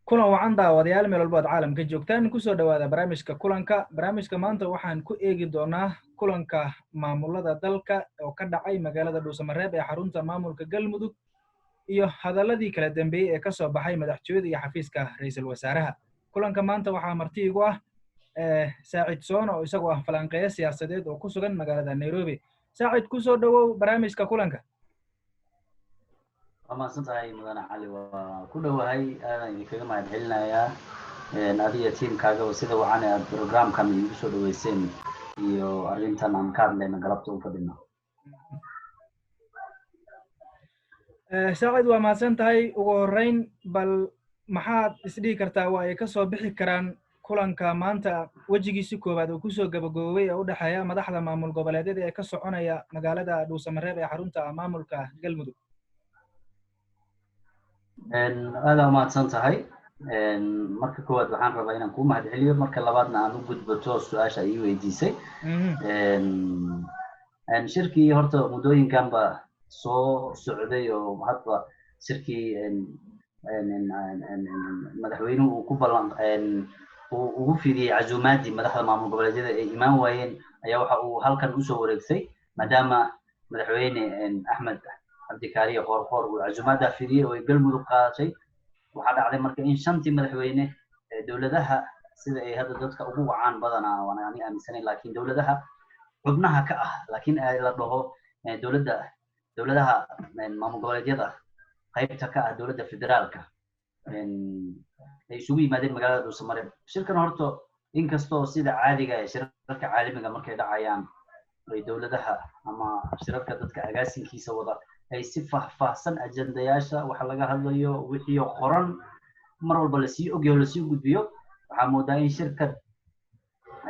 Kulan wacan daawadayaal, meel walbo aad caalamka joogtaan, kusoo dhawaada barnaamijka kulanka. Barnaamijka maanta waxaan ku eegi doonaa kulanka maamulada dalka oo ka dhacay magaalada Dhuusamareeb ee xarunta maamulka Galmudug iyo hadaladii kala dambeeyey ee kasoo baxay madaxtooyada iyo xafiiska ra'iisul wasaaraha. Kulanka maanta waxaa marti igu ah Saacid Soona oo isagoo ah falanqeeyo siyaasadeed oo ku sugan magaalada Nairobi. Saacid, kusoo dhawow barnaamijka kulanka. Waa mahadsan tahay, mudane Cali. Waa ku dhowahay, aadaan idinkaga mahad celinayaa adiga tiimkaagaba sida wacan aad programkan iigu soo dhaweyseen iyo arrintan aan ka hadlayno galabta u fadhino. Saacid, waa mahadsan tahay. Ugu horreyn, bal maxaad isdhihi kartaa waa ay kasoo bixi karaan kulanka maanta wejigiisi koowaad uu kusoo gabagaboobay ee u dhexeeya madaxda maamul goboleedyada ee ka soconaya magaalada Dhuusamareeb ee xarunta maamulka Galmudug? Aada umahadsan tahay. Marka koowaad waxaan rabaa inaan kuu mahad celiyo, marka labaadna aan u gudbato su-aasha ii weydiisay. Shirkii horta muddooyinkan ba soo socday oo hadba shirkii madaxweynuhu uu ku ballan uu ugu fidiyey casuumaadii madaxda maamul goboleedyada ay imaan waayeen ayaa waxa uu halkan usoo wareegtay, maadaama madaxweyne Axmed Cabdikaariye Qoorqoor uu casuumaaddaa fidiyey oo ay Galmudug qaadatay. Waxaa dhacday marka in shantii madaxweyne dowladaha, sida ay hadda dadka ugu wacaan badanaa waan ani aaminsanayn, laakiin dowladaha xubnaha ka ah, laakiin la dhaho dowladda dowladaha maamul goboleedyada qaybta ka ah dowladda federaalka, ay isugu yimaadeen magaalada Dhuusamareeb. Shirkan horta, inkastoo sida caadiga ee shirarka caalamiga markay dhacayaan ay dowladaha ama shirarka dadka agaasinkiisa wada ay si faahfaahsan ajendayaasha waxa laga hadlayo wixii qoran mar walba lasii ogyaho lasii gudbiyo, waxaa moodaa in shirka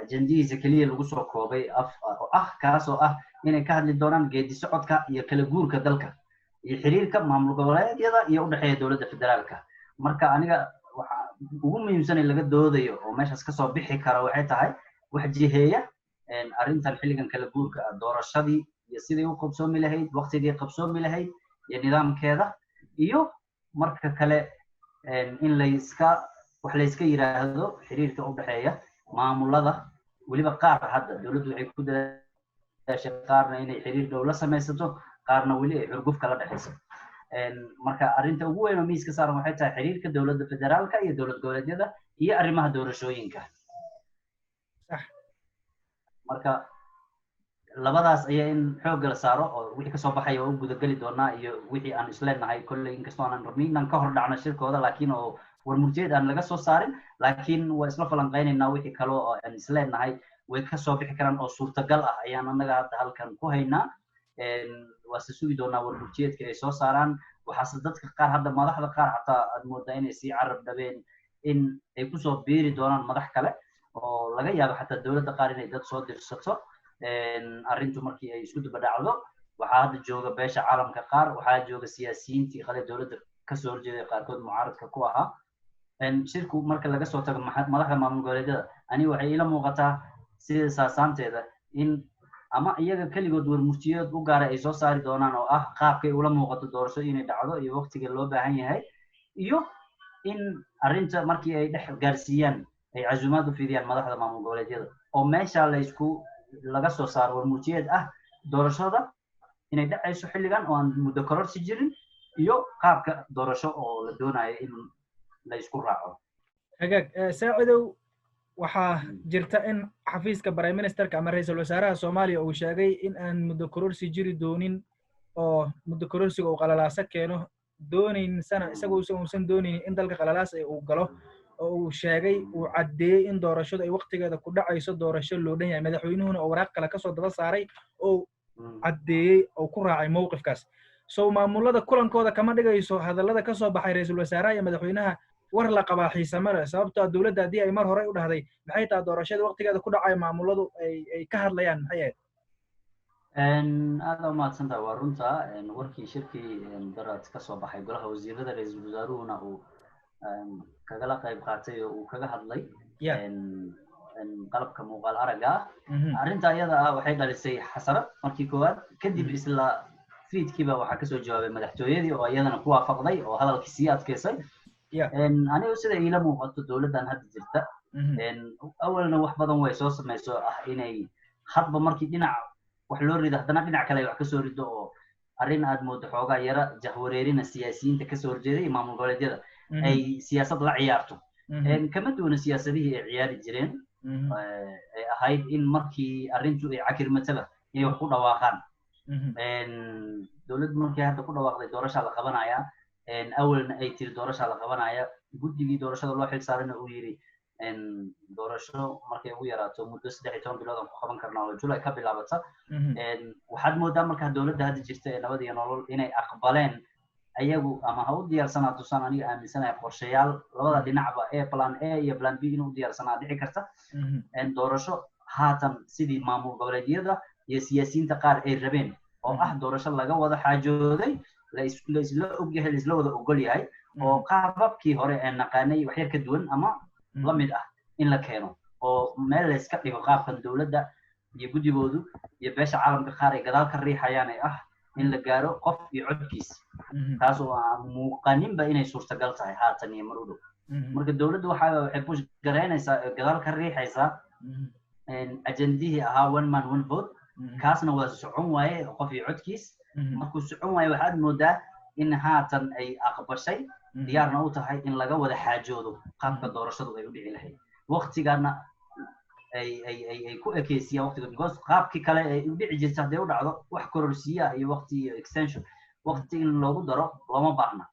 ajendihiisa keliya lagu soo koobay af ah, kaasoo ah inay ka hadli doonaan geedi socodka iyo kala guurka dalka iyo xiriirka maamul goboleedyada iyo udhexeeya dowladda federaalka. Marka aniga waxa ugu muhiimsan ee laga doodayo oo meeshaas kasoo bixi kara waxay tahay wax jiheeya arrintan xilligan kala guurka ah, doorashadii iyo sidai u qabsoomi lahayd, waqtigii qabsoomi lahayd iyo nidaamkeeda, iyo marka kale in layska wax layska yiraahdo xiriirka u dhexeeya maamulada. Weliba qaar hadda dowladdu waxay ku dadaashay qaarna inay xiriir dhow la samaysato, qaarna weli ay xurguf kala dhexayso. Marka arrinta ugu weyn oo miiska saaran waxay tahay xiriirka dowladda federaalka iyo dowlad goboleedyada iyo arrimaha doorashooyinka. Marka labadaas ayaa in xoogga la saaro oo wixii kasoo baxaya waa u gudageli doonaa iyo wixii aan isleenahay kolley, inkastoo aanan rabnin inaan ka hor dhacno shirkooda, laakiin oo warmurjeed aan laga soo saarin, laakiin waa isla falanqaynaynaa wixii kale oo aan isleenahay way kasoo bixi karaan oo suurtagal ah ayaan annaga hadda halkan ku haynaa. Waase sugi doonaa warmurjeedka ay soo saaraan. Waxaase dadka qaar hadda madaxda qaar xataa aad moodaa inay sii carab dhabeen in ay kusoo biiri doonaan madax kale oo laga yaabo xataa dowladda qaar inay dad soo dirsato arrintu markii ay isku daba dhacdo. Waxaa hadda jooga beesha caalamka qaar, waxaa jooga siyaasiyiintii qale dowladda kasoo horjeeday, qaarkood mucaaradka ku ahaa shirku. Marka laga soo tago madaxda maamul goboleedyada, aniga waxay iila muuqataa sida saasaanteeda in ama iyaga keligood warmurtiyood u gaara ay soo saari doonaan oo ah qaabkay ula muuqato doorasho inay dhacdo iyo waqtiga loo baahan yahay, iyo in arrinta markii ay dhex gaarsiiyaan ay casuumaad u fidiyaan madaxda maamul goboleedyada oo meesha laysku laga soo saaro warmurtiyeed ah doorashada inay dhacayso xilligan oo aan muddo kororsi jirin iyo qaabka doorasho oo la doonayo in la isku raaco. Hagaag, Saacidow, waxaa jirta in xafiiska prime ministerka ama ra'iisul wasaaraha Soomaaliya uu sheegay in aan muddo kororsi jiri doonin oo muddo kororsiga uu qalalaaso keeno, doonaynsana isagu uusan doonaynin in dalka qalalaas uu galo, oo uu sheegay, uu caddeeyey in doorashadu ay waqtigeeda ku dhacayso, doorasho loo dhan yahay. Madaxweynuhuna oo waraaq kale kasoo daba saaray oo caddeeyey oo ku raacay mowqifkaas. Sow maamulada kulankooda kama dhigayso hadallada kasoo baxay ra'iisul wasaaraha iyo madaxweynaha war la qabaa xiisama leh? Sababtoo dowladda haddii ay mar horey u dhahday maxay tahay doorashada waqtigeeda ku dhacay, maamuladu ay ka hadlayaan maxay ahayd? Aada umahadsantaha. Waa runta, warkii shirkii darad kasoo baxay golaha wasiirada, ra'iisul wasaaruhuna uu kagala qayb qaatay oo uu kaga hadlay qalabka muuqaal aragga ah, arrinta iyada ah waxay dhalisay xasarad markii koowaad. Kadib isla fiidkiiba waxaa kasoo jawaabay madaxtooyadii oo iyadana ku waafaqday oo hadalkii sii adkeysay. Anigu sida iila muuqato, dowladdan hadda jirta awalna wax badan way soo samayso ah inay hadba markii dhinac wax loo rido, haddana dhinac kale ay wax kasoo rido, oo arrin aad moodo xoogaa yara jahwareerina siyaasiyiinta kasoo horjeeday iyo maamul goboleedyada ay siyaasad la ciyaarto. Kama duwana siyaasadihii ay ciyaari jireen ay ahayd in markii arrintu ay cakirmataba inay wax ku dhawaaqaan. Dowladdu markii hadda ku dhawaaqday doorashaa la qabanaya, awalna ay tiri doorashaa la qabanaya, guddigii doorashada loo xil saarana uu yiri doorasho markay ugu yaraato muddo 13 bilood aan ku qaban karnaa oo Julay ka bilaabata. Waxaad moodaa markaa dowladda hadda jirta ee Nabad iyo Nolol inay aqbaleen ayagu ama ha u diyaarsanaato, saan aniga aaminsanahay, qorshayaal labada dhinacba e plan A iyo plan B inuu u diyaarsanaa dhici karta. Doorasho haatan sidii maamul goboleedyada iyo siyaasiyiinta qaar ay rabeen oo ah doorasho laga wada xaajooday, la isla ogyahay, la isla wada ogol yahay, oo qaababkii hore ee naqaanay wax yar ka duwan ama la mid ah in la keeno, oo meel la iska dhigo qaabkan dowladda iyo guddigoodu iyo beesha caalamka qaar ay gadaal ka riixayaan ee ah in la gaaro qof iyo codkiis, taas oo aan muuqaninba inay suurtagal tahay haatan iyo mar u dhow. Marka dowladdu waxay push garaynaysaa, gadaal ka riixaysaa ajendihii ahaa one man one vote. Kaasna waa socon waaye, qof iyo codkiis markuu socon waaye, waxaad moodaa in haatan ay aqbashay, diyaarna u tahay in laga wada xaajoodo qaabka doorashadu ay u dhici lahayd, waqtigana ay ay ay ay ku ekeysiyaan waqtiga, because qaabkii kale ay u dhici jirta hadday u dhacdo wax kororsiya iyo waqti iyo extension waqti in loogu daro looma baahna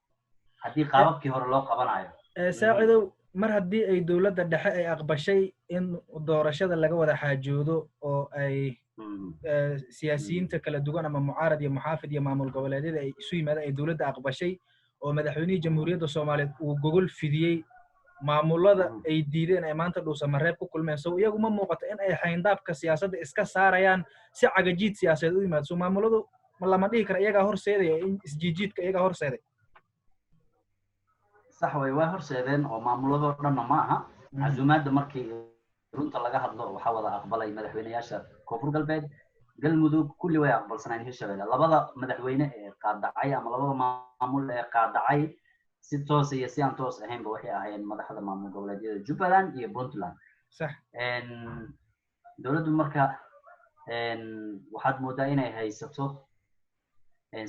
haddii qaababkii hore loo qabanayo. Saacidow, mar haddii ay dowladda dhexe ay aqbashay in doorashada laga wada xaajoodo oo ay siyaasiyiinta kala duwan ama mucaarad iyo muxaafid iyo maamul goboleedyada ay isu yimaadaan, ay dowladda aqbashay oo madaxweynihii Jamhuuriyadda Soomaaliyeed uu gogol fidiyey, maamulada ay diideen ay maanta Dhuusamareeb ku kulmeen, so iyagu ma muuqato in ay xayndaabka siyaasadda iska saarayaan si cagajiid siyaasadeed u yimaado? So maamuladu ma lama dhihi kara iyagaa horseedaya in isjiijiidka iyagaa horseeday? Sax way, waa horseedeen oo maamuladoo dhanna ma aha. Casuumaadda markii runta laga hadlo waxaa wada aqbalay madaxweyneyaasha Koonfur Galbeed, Galmudug, kulli way aqbalsanayeen, Hirshabelle. Labada madaxweyne ee qaadacay ama labada maamul ee qaadacay si toos iyo si aan toos ahaynba waxay ahaayeen madaxda maamul goboleedyada Jubbaland iyo Puntland. Dowladdu marka waxaad moodaa inay haysato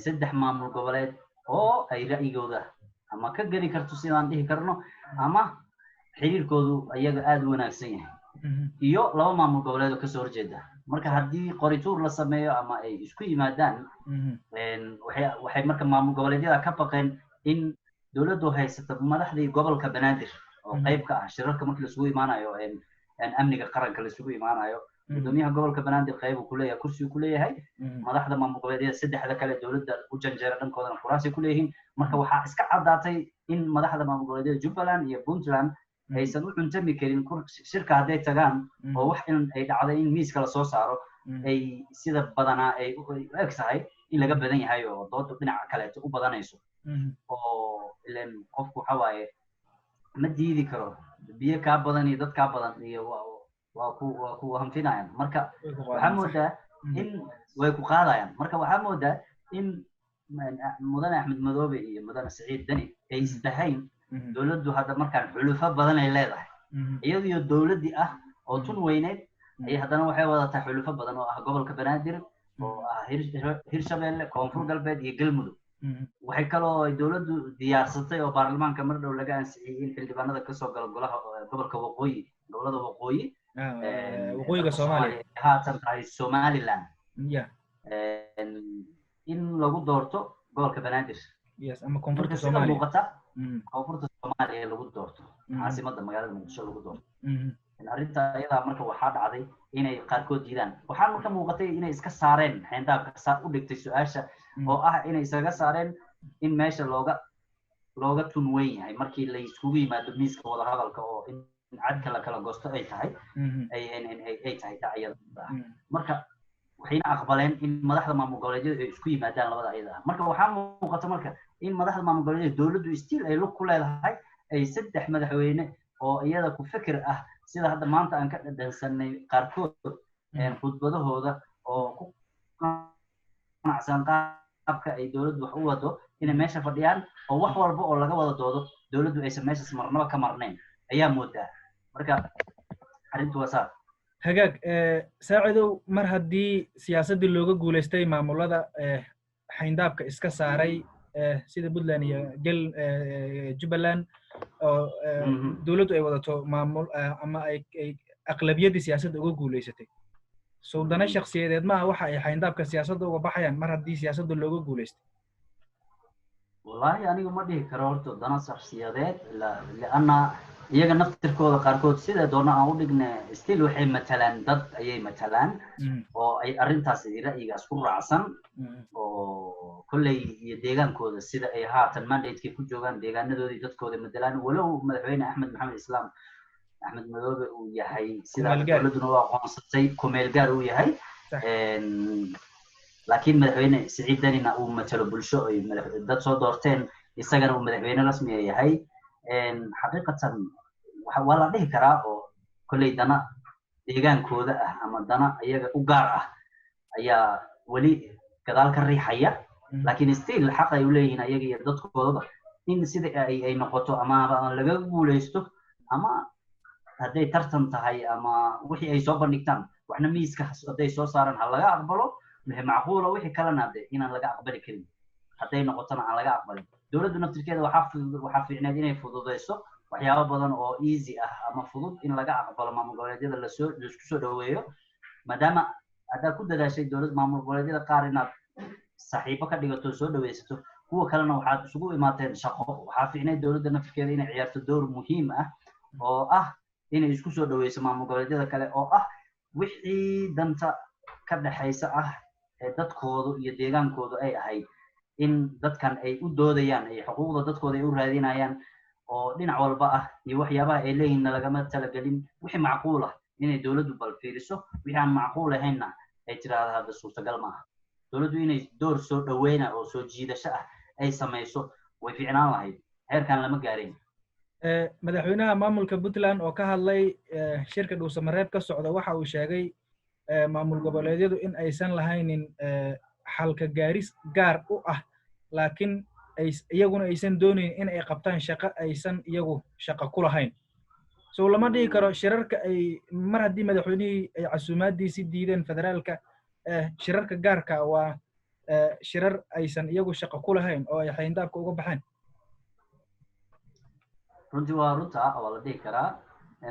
saddex maamul goboleed oo ay ra'yigooda ama ka geli karto sidaan dhihi karno ama xiriirkoodu ayaga aada u wanaagsan yahay, iyo laba maamul goboleed oo kasoo horjeeda. Marka haddii qorituur la sameeyo ama ay isku yimaadaan, waxay marka maamul goboleedyada ka baqeen in dowladdu haysato madaxdii gobolka Banaadir oo qayb ka ah shirarka markii laisugu imaanayo amniga qaranka laisugu imaanayo. Gudoomiyaha gobolka Banaadir qayb uu kuleeyahay, kursi uu kuleeyahay. Madaxda maamul goboleedyada saddexda kale dowladda u janjeera dhankoodana kuraasay kuleeyihiin. Marka waxaa iska caddaatay in madaxda maamul goboleedyada Jubbaland iyo Puntland aysan u cuntami karin shirka hadday tagaan, oo wax in ay dhacday in miiska lasoo saaro ay sida badanaa ay u eg tahay in laga badan yahay oo dooda dhinaca kaleeto u badanayso, oo ilen qofku waxa waaye ma diidi karo biyo kaa badan iyo dad kaa badan iyo waa ku hanfinayaan. Marka waxaa moodaa in way ku qaadayaan. Marka waxaa moodaa in mudane Axmed Madoobe iyo mudane Saciid Deni ay isdahayn. Dowladdu hadda markaan xulufo badan ay leedahay, iyadiyo dowladdii ah oo tun weyneyd ayay haddana waxay wadataa xulufo badan oo ah gobolka Banaadir, oo ah Hirshabelle, Koonfur Galbeed iyo Galmudug. Waxay kaloo ay dowladdu diyaarsatay oo baarlamaanka mar dhow laga ansixiyey in xildhibaanada kasoo gala golaha gobolka waqooyi, gobolada waqooyi, waqooyiga Soomaaliya, haatan tahay Somaliland, in lagu doorto gobolka Banaadir. Yes, ama koonfurta Soomaaliya. Muuqata koonfurta Soomaaliya lagu doorto, caasimadda magaalada Muqdisho lagu doorto. Arrinta iyadaa marka waxaa dhacday inay qaarkood diidaan. Waxaa marka muuqatay inay iska saareen xeyndaabka saa u dhigtay su-aasha oo ah inay isaga saareen in meesha looga tun weyn yahay markii la iskugu yimaado miiska wadahadalka, oo in cadka la kala goosto ay tahay ay tahay taa iyada ah. Marka waxayna aqbaleen in madaxda maamul goboleedyadu ay isku yimaadaan labada iyada ah. Marka waxaa muuqata marka in madaxda maamul goboleedyada dowladdu still ay lug ku leedahay, ay saddex madaxweyne oo iyada ku fikir ah, sida hadda maanta aan ka dhadhansanay qaarkood khudbadahooda, oo ku qanacsan qaabka ay dowladdu wax u wado, inay meesha fadhiyaan oo wax walba oo laga wada doodo Dowladdu aysan meeshaas marnaba ka marnayn ayaa moodaa. Marka arrintu waa saa. Hagaag, Saacidow, mar haddii siyaasaddii looga guulaystay maamulada xayndaabka iska saaray sida Puntland iyo gel Jubbaland, oo dowladdu ay wadato maamul ama ay aqlabiyaddii siyaasadda uga guulaysatay, sowdana shakhsiyadeed maaha waxa ay xayndaabka siyaasadda uga baxayaan mar haddii siyaasadda looga guulaystay? Wallahi anigu ma dhihi karo horta dana shakhsiyadeed, lianna iyaga naftirkooda qaarkood sida doona aan u dhigne, still waxay matalaan dad ayay matalaan oo ay arrintaas ra'yigaas ku raacsan, oo kolley iyo deegaankooda sida ay haatan mandate-kay ku joogaan deegaanadoodii dadkooda matalaan, walow madaxweyne Axmed Maxamed Islaam Axmed Madoobe uu yahay sida dowladduna u aqoonsatay kumeel gaar uu yahay, laakiin madaxweyne Siciid Danina uu matalo bulsho ay dad soo doorteen, isagana uu madaxweyne rasmiga yahay. Xaqiiqatan waa la dhihi karaa oo kolley dana deegaankooda ah ama dana iyaga u gaar ah ayaa weli gadaal ka riixaya, laakiin still xaq ay u leeyihiin ayaga iyo dadkoodaba in sida ay noqoto ama laga guulaysto ama hadday tartan tahay ama wixii ay soo bandhigtaan waxna miiska hadday soo saaran ha laga aqbalo wixii macquula, wixii kalena de inaan laga aqbali karin hadday noqotona aan laga aqbalin. Dowladdu naftirkeeda waxaa fiicneed inay fududayso waxyaabo badan oo easy ah ama fudud in laga aqbalo maamul goboleedyada lasoo laisku soo dhaweeyo, maadaama haddaad ku dadaashay dowlad maamul goboleedyada qaar inaad saaxiibo ka dhigato, soo dhaweysato, kuwa kalena waxaad isugu imaateen shaqo. Waxaa fiicneyd dowladda naftirkeeda inay ciyaarto door muhiim ah oo ah inay isku soo dhaweyso maamul goboleedyada kale, oo ah wixii danta ka dhexaysa ah ee dadkoodu iyo deegaankoodu ay ahayd in dadkan ay u doodayaan, ay xuquuqda dadkooda ay u raadinayaan oo dhinac walba ah, iyo waxyaabaha ay leeyihinna lagama talagelin. Wixii macquul ah inay dowladdu bal fiiriso, wixii aan macquul ahaynna ay tiraahdo hadda suurtagal ma aha. Dowladdu inay door soo dhaweyna oo soo jiidasho ah ay samayso way fiicnaan lahayd, heerkan lama gaarin. Madaxweynaha maamulka Puntland oo ka hadlay shirka Dhuusamareeb ka socda waxa uu sheegay maamul goboleedyadu in aysan lahaynin xalka gaaris gaar u ah, laakiin iyaguna aysan doonayn in ay qabtaan shaqo aysan iyagu shaqo ku lahayn. So lama dhihi karo shirarka ay mar haddii madaxweynihii ay casuumaaddiisi diideen federaalka, shirarka gaarka waa shirar aysan iyagu shaqo ku lahayn oo ay xayndaabka uga baxeen? Runtii waa runta, waa la dhihi karaa.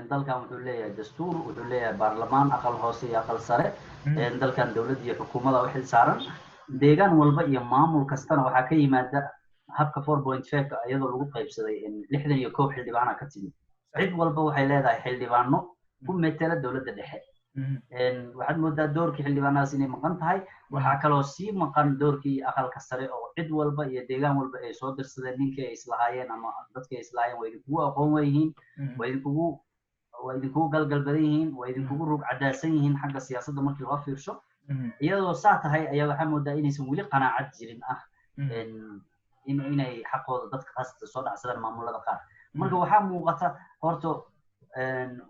Dalkan wuxuu leeyahay dastuur, wuxuu leeyahay baarlamaan aqal hoose iyo aqal sare. Dalkan dowladda iyo xukuumadda u xil saaran. Deegaan walba iyo maamul kastana waxaa ka yimaada habka 4.5 iyadoo lagu qaybsaday 61 xildhibaana ka timid. Cid walba waxay leedahay xildhibaano ku metela dowladda dhexe. Waxaad moodaa doorkii xildhibaanadaas inay maqan tahay. Waxaa kaloo sii maqan doorkii aqalka sare oo cid walba iyo deegaan walba ay soo dirsadeen ninkii ay islahaayeen ama dadkii ay islahaayeen waa idinkugu aqoon weyihiin, waa idinkugu galgal badan yihiin, waa idinkugu rug cadaasan yihiin xagga siyaasadda markii loo fiirsho. Iyadoo saa tahay ayaa waxaa moodaa inaysan weli qanaacad jirin ah in inay xaqooda dadka qasta soo dhacsadaan maamulada qaar. Marka waxaa muuqata horta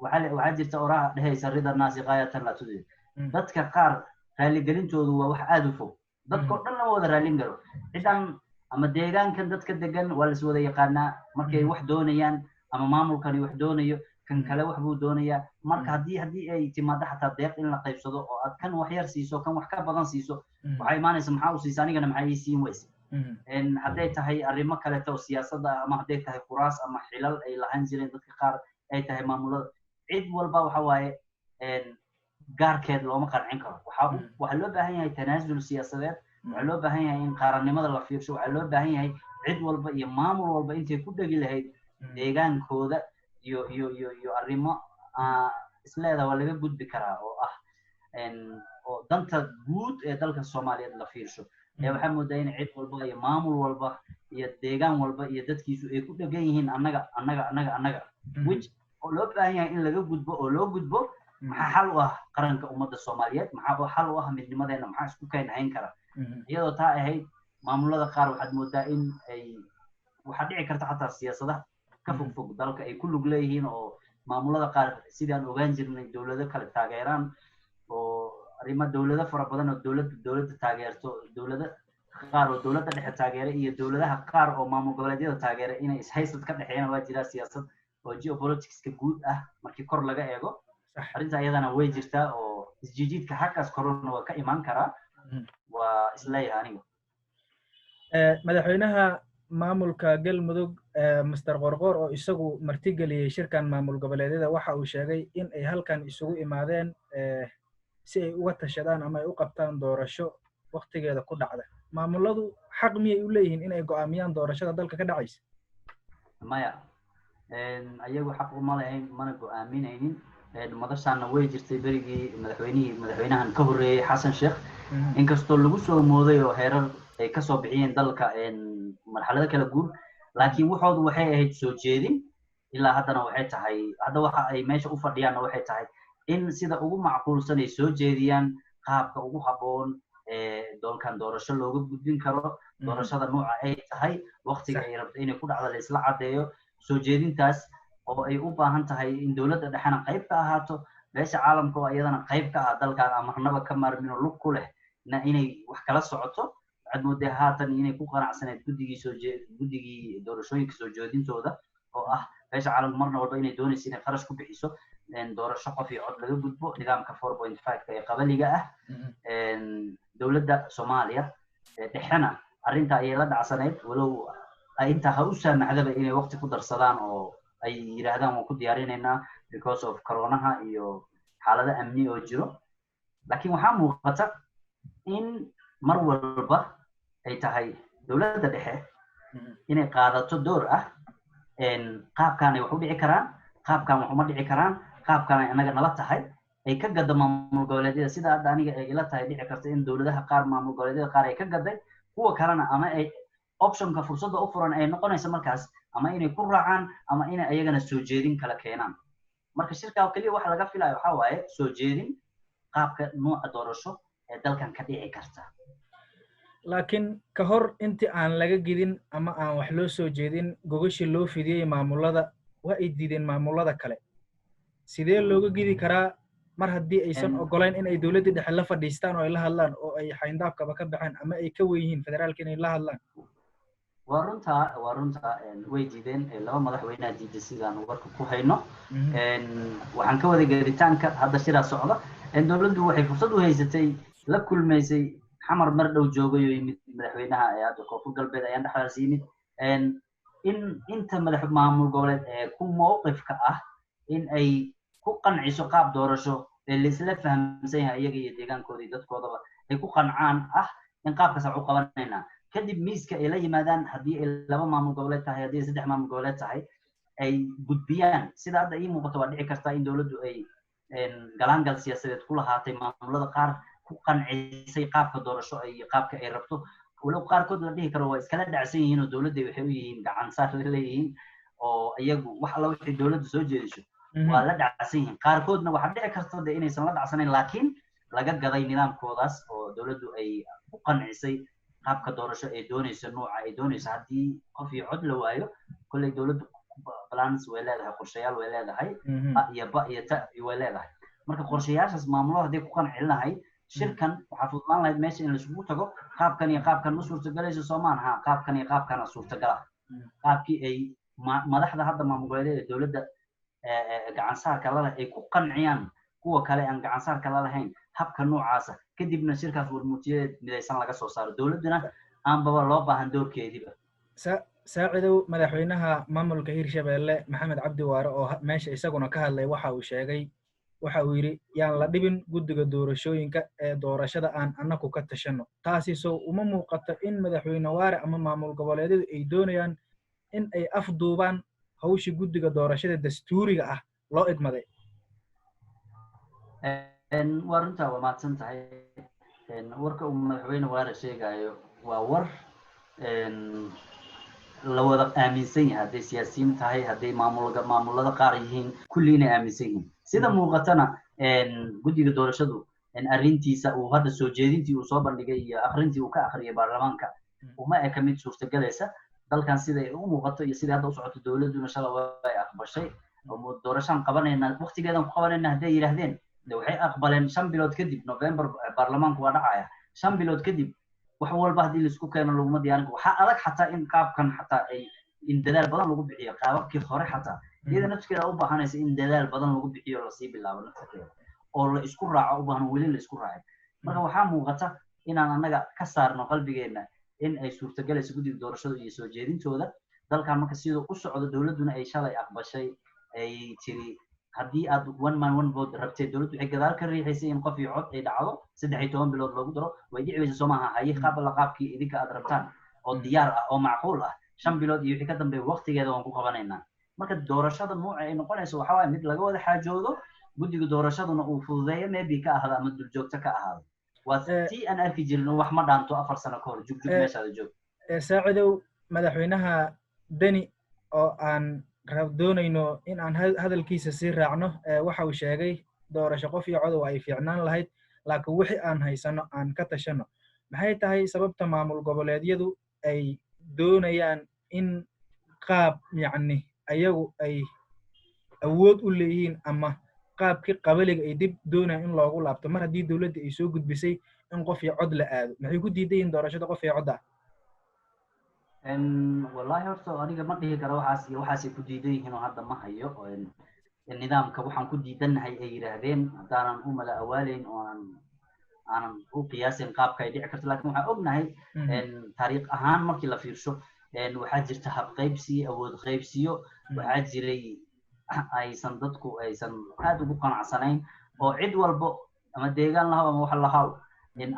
waxaa jirta oraha dhehaysa "rida naasi gaayatan laa tudrik". Dadka qaar raaligelintoodu waa wax aada u fog, dadkao dhan lama wada raallin garo. Cidan ama deegaankan dadka degan waa lais wada yaqaanaa markay wax doonayaan, ama maamulkani wax doonayo, kan kale wax buu doonayaa. Marka haddii ay timaado xataa deeq in la qaybsado oo aad kan wax yar siiso, kan wax ka badan siiso, waxaa imaanaysa "Maxaa u siisa anigana maxaa ii siin weyse?" Hadday tahay arrimo kaleeto oo siyaasadda ama hadday tahay kuraas ama xilal ay lahaan jireen dadka qaar, ay tahay maamulada, cid walba waxa waaye gaarkeed looma qancin karo. Waxaa loo baahan yahay tanaasul siyaasadeed, waxaa loo baahan yahay in qaarannimada la fiirsho, waxaa loo baahan yahay cid walba iyo maamul walba intay ku dhegi lahayd deegaankooda iyo arrimo isleeda waa laga gudbi karaa oo ah oo danta guud ee dalka Soomaaliyeed la fiirsho. Ee waxaa moodaa in cid walba iyo maamul walba iyo deegaan walba iyo dadkiisu ay ku dhegan yihiin annaga, annaga, annaga, annaga, which oo loo baahan yahay in laga gudbo oo loo gudbo maxaa xal u ah qaranka ummadda Soomaaliyeed, maxaa xal u ah midnimadeena, maxaa isku keen hayn kara. Iyadoo taa ahayd, maamulada qaar waxaad moodaa in ay waxaa dhici karta xataa siyaasadaha ka fog fog dalka ay ku lug leeyihiin, oo maamulada qaar sidaan ogaan jirnay dowlado kale taageeraan, oo arrimo dowlado fara badan oo dowladda taageerto, dowlado Qaar oo dowladda dhexe taageera iyo dowladaha qaar oo maamul goboleedyada taageera inay ishaysad ka dhexeeyaan waa jiraa, siyaasad oo geopoliticska guud ah markii kor laga eego. Arrinta iyadana way jirtaa oo isjiijiidka xaggaas korona waa ka imaan karaa, waa isleeyahay aniga. Madaxweynaha maamulka Galmudug, Master Qorqoor, oo isagu martigeliyey shirkan maamul goboleedyada, waxa uu sheegay in ay halkan isugu imaadeen si ay uga tashadaan ama ay u qabtaan doorasho waktigeeda ku dhacda. Maamuladu xaq miyay u leeyihiin in ay go'aamiyaan doorashada dalka ka dhacaysa? Maya, ayagu xaq uma lahayn, mana go'aaminaynin. Madashaana way jirtay berigii madaxweynihii madaxweynahan ka horreeyey, Xasan Sheekh, inkastoo lagu soo mooday oo heerar ay kasoo bixiyeen dalka marxalado kala guur, laakiin waxoodu waxay ahayd soo jeedin. Ilaa haddana waxay tahay, hadda waxa ay meesha u fadhiyaanna waxay tahay in sida ugu macquulsan ay soo jeediyaan qaabka ugu habboon ee doolkan doorasho looga gudbin karo, doorashada nooca ay tahay, waktiga ay rabto inay ku dhacdo la isla caddeeyo. Soo jeedintaas oo ay u baahan tahay in dowladda dhexena qayb ka ahaato, beesha caalamka oo iyadana qayb ka ah dalkan amarnaba ka maarmin oo lug ku leh na inay wax kala socoto. Waxaad moodaa haatan inay ku qanacsaneed guddigii soo guddigii doorashooyinka soo jeedintooda, oo ah beesha caalamka marna walba inay doonayso inay kharash ku bixiso doorasho qof iyo cod laga gudbo nidaamka 4.5 ee qabaliga ah. Dowladda Soomaaliya dhexena arrinta ayay la dhacsaneyd, walow intaa ha u saamaxdaba inay waqti ku darsadaan oo ay yidhaahdaan waan ku diyaarinaynaa because of coronaha iyo xaalado amni oo jiro. Laakiin waxaa muuqata in mar walba ay tahay dowladda dhexe inay qaadato door ah qaabkaanay wax u dhici karaan, qaabkaan wax uma dhici karaan, qaabkaan ay annaga nala tahay, ay ka gaddo maamul goboleedyada. Sida hadda aniga ay ila tahay, dhici karta in dowladaha qaar, maamul goboleedyada qaar ay ka gaday, kuwa kalena ama ay optionka fursadda u furan ay noqonaysa markaas ama inay ku raacaan ama inay ayagana soo jeedin kala keenaan. Marka shirkaa keliya waxa laga filayo waxaa waaye soo jeedin qaabka nooca doorasho ee dalkan ka dhici karta. Laakiin ka hor intii aan laga gidin ama aan wax loo soo jeedin, gogashii loo fidiyey maamulada waa ay diideen maamulada kale. Sidee looga gidi karaa mar haddii aysan ogolayn in ay dowladdii dhexe la fadhiistaan oo ay la hadlaan oo ay xayndaabkaba ka baxeen ama ay ka wen yihiin federaalka inay la hadlaan? Waa runtaa, waa runtaa, way diideen. Laba madaxweynea diiday sidaan warka ku hayno. Waxaan ka waday gaditaanka hadda shiraa socda. Dowladdu waxay fursad u haysatay, la kulmaysay, Xamar mar dhow joogay oo yimid madaxweynaha ee hadda Koonfur Galbeed ayaan dhexdaas yimid, in inta madax maamul goboleed ee ku mowqifka ah in ay ku qanciso qaab doorasho ee laisla fahamsan yahay, iyaga iyo deegaankooda iyo dadkoodaba ay ku qancaan ah in qaabkaas wax u qabanaynaa. Kadib miiska ay la yimaadaan, haddii ay laba maamul goboleed tahay, haddii ay saddex maamul goboleed tahay, ay gudbiyaan. Sida hadda ii muuqato, waa dhici kartaa in dowladdu ay galaangal siyaasadeed ku lahaatay maamulada qaar, ku qancisay qaabka doorasho ay qaabka ay rabto, walow qaarkood la dhihi karo waa iskala dhacsan yihiin oo dowladda waxay u yihiin gacan saar la leeyihiin oo iyagu wax alla wixii dowladdu soo jeediso waa la dhacsan yihiin. Qaarkoodna waxaa dhici karta de inaysan la dhacsanayn, laakiin laga gaday nidaamkoodaas oo dowladdu ay ku qancisay qaabka doorasho ay doonayso, nooca ay doonayso. Haddii qof iyo cod la waayo, kolley dowladdu plans way leedahay, qorshayaal way leedahay, a iyo ba iyo ta way leedahay. Marka qorshayaashaas maamulada hadday ku qancin lahayd, shirkan waxaa fududaan lahayd meesha in laisugu tago. Qaabkan iyo qaabkan ma suurtagelayso soomaan? Ha, qaabkan iyo qaabkana suurtagala. Qaabkii ay madaxda hadda maamul goboleedyada dowladda gacansaarka la leh ay ku qanciyaan kuwa kale aan gacansaarka la lahayn habka noocaasa, kadibna shirkaas warmurtiyadeed midaysan laga soo saaro, dowladduna aanbaba loo baahan doorkeediiba. Saacidow, madaxweynaha maamulka Hirshabeelle, Maxamed Cabdi Waare, oo meesha isaguna ka hadlay, waxa uu sheegay, waxa uu yidhi yaan la dhibin guddiga doorashooyinka ee doorashada aan annaku ka tashano. Taasi sow uma muuqato in madaxweyne Waare ama maamul goboleedyadu ay doonayaan in ay afduubaan hawshii guddiga doorashada dastuuriga ah loo igmaday? Waa runtaa, waa mahadsan tahay. Warka uu madaxweyne Waare sheegayo waa war la wada aaminsan yahay, hadday siyaasiyiin tahay, hadday maamulada qaar yihiin, kulli inay aaminsan yihiin. Sida muuqatana guddiga doorashadu arrintiisa uu hadda soo jeedintii uu soo bandhigay iyo akrintii uu ka akhriyay baarlamaanka uma eka mid suurtagelaysa dalkan sida ay u muuqato iyo sidai hadda u socoto. Dowladduna shala way aqbashay doorashaan qabanayna, waqtigeedan ku qabanayna hadday yidhaahdeen, de waxay aqbaleen 5 bilood kadib November baarlamaanku waa dhacaya, 5 bilood kadib. Wax walba haddii laisku keeno laguma diyaarin. Waxaa adag xataa in qaabkan xataa ay in dadaal badan lagu bixiyo qaababkii hore, xataa iyada nafskeeda u baahanaysa in dadaal badan lagu bixiyo, lasii bilaabo nafskeeda oo la isku raaco u baahan, weli la isku raacin. Marka waxaa muuqata inaan annaga ka saarno qalbigeenna in ay suurtagalayso guddiga doorashada iyo soo jeedintooda dalkan. Marka siduu u socdo, dowladduna ay shalay aqbashay, ay tiri haddii aad one man one vote rabtay, dowladdu waxay gadaal ka riixaysay in qof iyo cod ay dhacdo, 13 bilood loogu daro way dhici weysa. Soo maaha? Haye, qaab alla qaabkii idinka aad rabtaan oo diyaar ah oo macquul ah, 5 bilood iyo wixii ka dambeeya waqtigeeda waan ku qabanaynaa. Marka doorashada nuuca ay noqonayso waxa waaye mid laga wada xaajoodo, guddiga doorashaduna uu fududeeyo, maybe ka ahaado ama duljoogto ka ahaado. Waa tii aan arki jirin, wax ma dhaanto 4 sano ka hor jugjug meeshaada joog. Saacidow, madaxweynaha Deni oo aan doonayno in aan hadalkiisa sii raacno, waxa uu sheegay doorasho qof iyo codow ay fiicnaan lahayd, laakiin wixii aan haysano aan ka tashano. Maxay tahay sababta maamul goboleedyadu ay doonayaan in qaab, yacni, ayagu ay awood u leeyihiin ama qaabkii qabaliga ay dib doonayaan in loogu laabto, mar haddii dowladda ay soo gudbisay in qof iyo cod la aado? Maxay ku diidan yihiin doorashada qof iyo cod ah? Wallahi horta aniga ma dhihi karo waxaas iyo waxaasay ku diidan yihiin oo hadda ma hayo nidaamka waxaan ku diidannahay ay yidhaahdeen, haddaanan u mala awaaleyn oo aanan u qiyaasin qaabka ay dhici karto. Lakin waxaan ognahay taariikh ahaan markii la fiirsho, waxaa jirta habqaybsi, awood qaybsiyo waxaa jiray aysan dadku aysan aad ugu qanacsanayn, oo cid walbo ama deegaan lahaw ama wax lahaw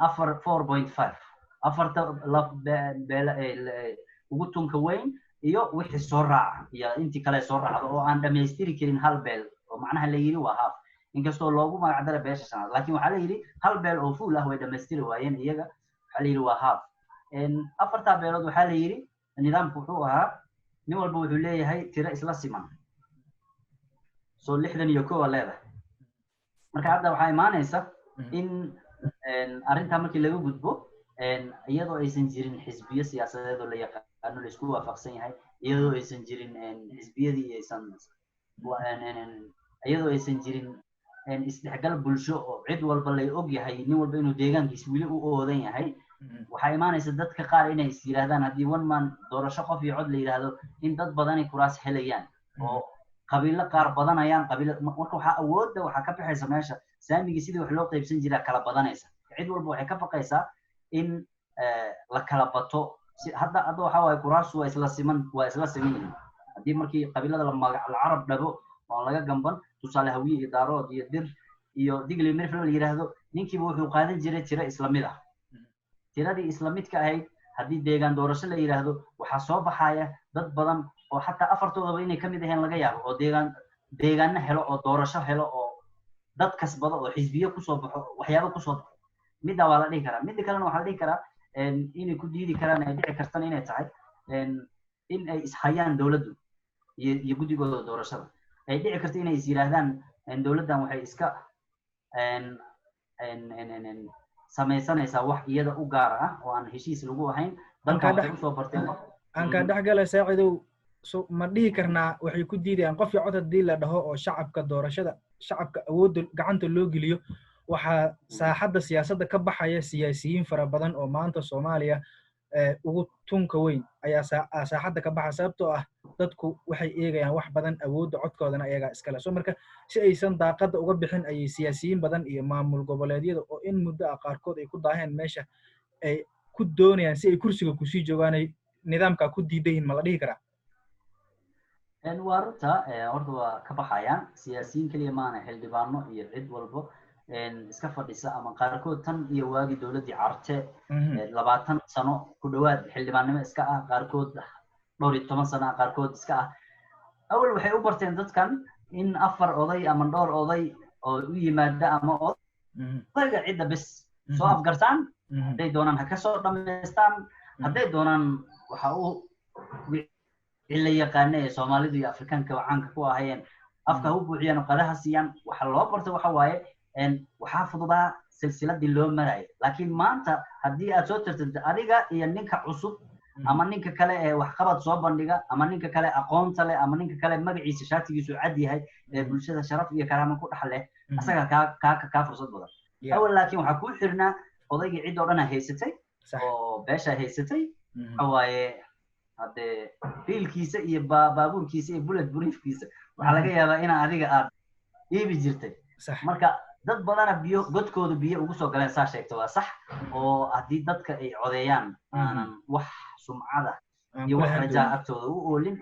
afar 4.5, afarta beele ugu tunka weyn iyo wixii soo raaca iyo intii kale soo raacda oo aan dhamaystiri karin hal beel, oo macnaha la yidhi waa half, inkastoo loogu magac daray beesha shanaad, laakiin waxaa la yidhi hal beel oo full ah way dhamaystiri waayeen iyaga. Waxaa la yidhi waa half afartaa beelood. Waxaa la yidhi nidaamku wuxuu ahaa nin walba wuxuu leeyahay tiro isla siman, soo 61 aa leedahay. Marka hadda waxaa imaanaysa in arrintaa markii laga gudbo, iyadoo aysan jirin xisbiyo siyaasadeed oo la yaqaano, la isku waafaqsan yahay, iyadoo aysan jirin xisbiyadii aysan, iyadoo aysan jirin isdhexgal bulsho oo cid walba lay og yahay, nin walba inuu deegaankiis weli u oodan yahay, waxaa imaanaysa dadka qaar inay is yidhaahdaan haddii one man doorasho qof iyo cod la yidhaahdo, in dad badani kuraas helayaan oo qabiilo qaar badanayaan qabiilo. Marka waxaa awoodda waxaa ka baxaysa meesha, saamigii sidii wax loo qaybsan jiraa kala badanaysa. Cid walba waxay ka baqaysaa in la kala bato. Hadda waxaa waaye kuraastu waa isla siman, waa isla siman yihiin. Haddii markii qabiilada la magac la carab dhabo oo laga gamban, tusaale Hawiye iyo Daarood iyo Dir iyo Digli Mirfle la yidhaahdo, ninkiiba wuxuu qaadan jiray tiro isla mid ah. Tiradii isla midka ahayd haddii deegaan doorasho la yidhaahdo, waxaa soo baxaya dad badan oo xataa afartoodaba inay kamid ahayn laga yaabo, oo deegaan deegaano helo oo doorasho helo oo dad kasbado oo xisbiyo kusoo baxo, waxyaabo kusoo baxo. Middaa waa la dhihi karaa. Midda kalena waxaa la dhihi karaa inay ku diidi karaan ay dhici kartana inay tahay in ay ishayaan dowladdu iyo guddigooda doorashada, ay dhici karto inay is yidhaahdaan dowladdan waxay iska samaysanaysaa wax iyada u gaar ah oo aan heshiis lagu ahayn. Dalkan waxay usoo barteen Aan kaa dhex gala, Saacidow. So ma dhihi karnaa waxay ku diidayaan qof iyo cod haddii la dhaho oo shacabka doorashada, shacabka awoodda gacanta loo geliyo, waxaa saaxadda siyaasadda ka baxaya siyaasiyiin fara badan oo maanta Soomaaliya ugu tunka weyn ayaa saaxadda ka baxa, sababtoo ah dadku waxay eegayaan wax badan, awoodda codkoodana ayagaa iskale. So marka si aysan daaqadda uga bixin ayay siyaasiyiin badan iyo maamul goboleedyada oo in muddo ah qaarkood ay ku daaheen meesha ay ku doonayaan si ay kursiga kusii joogaanay nidaamkaa ku diidan yihiin, ma la dhihi karaa? Waa runta. Horta waa ka baxayaan siyaasiyiin keliya maana, xildhibaano iyo cid walbo iska fadhisa ama qaarkood tan iyo waagii dowladdii Carte 20 sano ku dhowaad xildhibaannimo iska ah, qaarkood dhowr iyo toban sano ah, qaarkood iska ah. Awal waxay u barteen dadkan in afar oday ama dhowr oday oo u yimaada ama odayga cidda bes soo afgartaan, hadday doonaan ha kasoo dhamaystaan, hadday doonaan waxa uu wixii la yaqaana ee Soomaalidu iyo Afrikaanka caanka ku ahayeen afka ha u buuxiyaan oo qadaha siiyaan. Waxa loo barta waxa waaye waxaa fududaa silsiladii loo marayo. Laakiin maanta haddii aad soo tartantid adiga iyo ninka cusub ama ninka kale ee waxqabad soo bandhiga ama ninka kale aqoonta leh ama ninka kale magaciisa shaatigiisu cad yahay ee bulshada sharaf iyo karaamo ku dhex leh, asaga kaa fursad badan. Awal laakiin waxaa kuu xirnaa odaygii cid oo dhan a haysatay. Oo beesha haysatay waxa waaye haddee biilkiisa iyo baabuurkiisa iyo bullet briefkiisa waxaa laga yaabaa inaa adiga aad iibi jirtay. Marka dad badana biyo godkooda biyo ugu soo galeen, saa sheegta waa sax, oo haddii dadka ay codeeyaan aanan wax sumcada iyo wax rajaa agtooda u oolin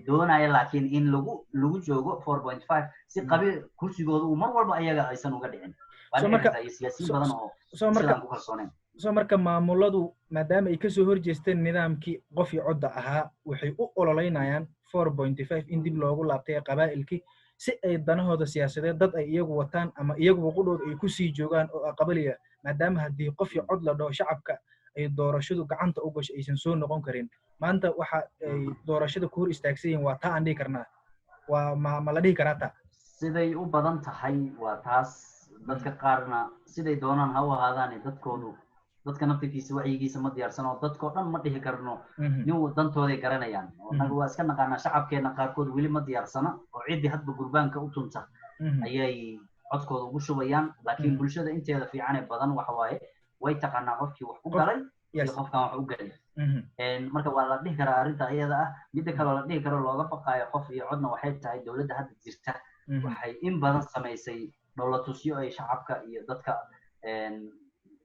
doonaya, laakiin in lagu joogo 4.5 si qabiil kursigooda uu mar walba ayaga aysan uga dhicin. Waa siyaasiyiin badan oo sidaan ku kalsooneyn. So marka maamuladu maadaama ay kasoo horjeesteen nidaamkii qof iyo codda ahaa, waxay u ololeynayaan 4.5 in dib loogu laabtay qabaa'ilkii, si ay danahooda siyaasadeed dad ay iyagu wataan ama iyaguba qudhooda ay kusii joogaan oo aqbaliya, maadaama haddii qof iyo cod la dhaho shacabka ay doorashadu gacanta u gasho aysan soo noqon karin. Maanta waxa ay doorashada ku hor istaagsan yihiin waa taa aan dhihi karnaa, waa ma la dhihi karaa taa? Siday u badan tahay waa taas. Dadka qaarna siday doonaan ha u ahaadaane, dadkoodu, dadka naftirkiisa wacyigiisa ma diyaarsan, oo dadkoo dhan ma dhihi karno nin dantooday garanayaan. Annaga waa iska naqaanaa, shacabkeena qaarkood weli ma diyaarsana, oo ciddii hadba gurbaanka u tunta ayay codkooda ugu shubayaan. Laakiin bulshada inteeda fiican ee badan waxa waaye way taqaanaa qofkii wax ku galay iyo qofkaan wax u galay. Marka waa la dhihi karaa arrinta iyada ah. Midda kaloo la dhihi karo looga baqaayo qof iyo codna waxay tahay dowladda hadda jirta waxay in badan samaysay dhowlatusyo ay shacabka iyo dadka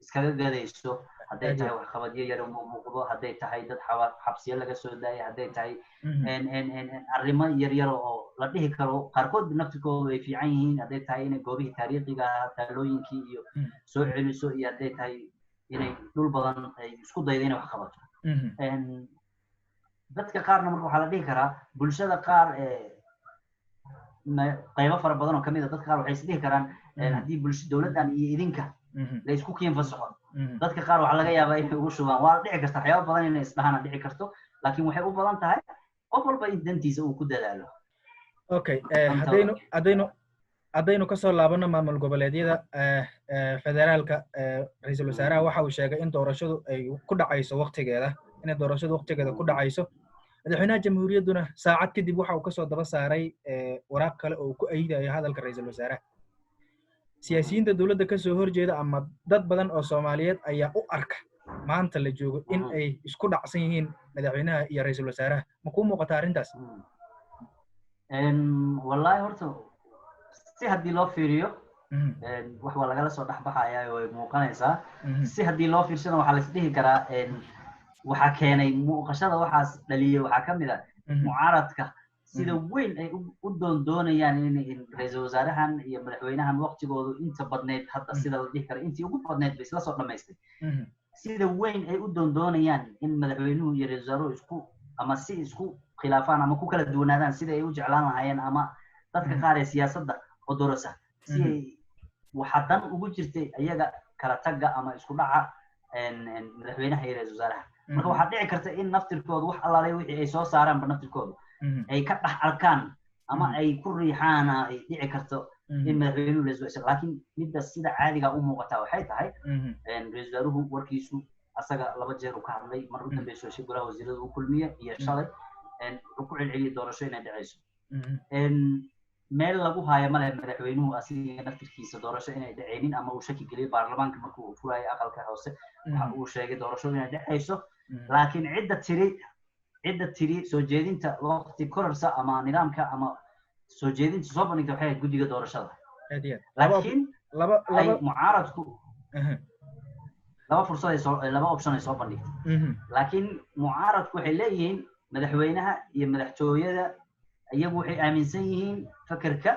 iskaga gadayso, hadday tahay waxqabadyo yar muuqdo, hadday tahay dad xabsiyo laga soo daayay, hadday tahay arrimo yar yar oo la dhihi karo qaarkood naftirkoodu ay fiican yihiin, hadday tahay inay goobihii taariikhiga ahaa taalooyinkii iyo soo celiso, iyo hadday tahay inay dhul badan ay isku daydo inay wax qabato. Dadka qaarna marka waxaa la dhihi karaa bulshada qaar, qaybo fara badan oo kamid a dadka qaar waxay is dhihi karaan haddii bulsho dowladdan iyo idinka la isku kiin fasaxo, dadka qaar waxaa laga yaabaa inay ugu shubaan. Waa dhici karta waxyaaba badan inay isdhahaan dhici karto, laakiin waxay u badan tahay qof walba in dantiisa uu ku dadaalo. Okay, haddaynu kasoo laabano maamul goboleedyada federaalka, ra-iisul wasaaraha waxa uu sheegay in doorashadu ay ku dhacayso waqtigeeda, inay doorashadu waqtigeeda ku dhacayso. Madaxweynaha jamhuuriyadduna saacad kadib waxa uu kasoo daba saaray waraaq kale oo uu ku ayidayo hadalka ra-iisul wasaaraha. Siyaasiyiinta dowladda kasoo horjeeda ama dad badan oo Soomaaliyeed ayaa u arka maanta la joogo in ay isku dhacsan yihiin madaxweynaha iyo ra-iisul wasaaraha. Ma kuu muuqata arrintaas? Wallahi horta si haddii loo fiiriyo wax waa lagala soo dhexbaxayaa, way muuqanaysaa. Si haddii loo fiirsana waxaa la isdhihi karaa waxaa keenay muuqashada, waxaas dhaliyey waxaa ka mid ah mucaaradka sida weyn ay u doondoonayaan in ra-iisul wasaarahan iyo madaxweynahan waqtigoodu inta badneyd hadda, sida la dhihi karo intii ugu badneyd bay isla soo dhamaystay, sida weyn ay u doondoonayaan in madaxweynuhu iyo ra-iisul wasaaruhu isku ama si isku khilaafaan ama ku kala duwanaadaan sida ay u jeclaan lahaayeen, ama dadka qaar ee siyaasadda odorosa si ay waxaa dan ugu jirtay iyaga kala tagga ama isku dhaca madaxweynaha iyo ra-iisul wasaaraha. Marka waxaa dhici karta in naftirkoodu wax allaalay wixii ay soo saaraanba naftirkoodu ay ka dhex arkaan ama ay ku riixaana ay dhici karto in madaxweynuhu ra-iisul wasaare. Laakiin midda sida caadiga u muuqataa waxay tahay ra-iisul wasaaruhu warkiisu asaga laba jeer uu ka hadlay, mar u dambeyso shir golaha wasiirada uu kulmiye iyo shalay, wuxuu ku celceliyey doorasho inay dhacayso. Meel lagu haayo male madaxweynuhu asiga naftirkiisa doorasho inay dhacaynin ama uu shaki geliyey. Baarlamaanka markuu uu furayay aqalka hoose waxa uu sheegay doorashadu inay dhacayso, laakiin cidda tiri soo jeedinta waqti kororsa ama nidaamka ama soo jeedinta soo bandhigta waxay ahayd guddiga doorashada. Laakiin ay mucaaradku laba fursad ay soo, laba option ay soo bandhigtay, laakiin mucaaradku waxay leeyihiin madaxweynaha iyo madaxtooyada iyagu waxay aaminsan yihiin fekerka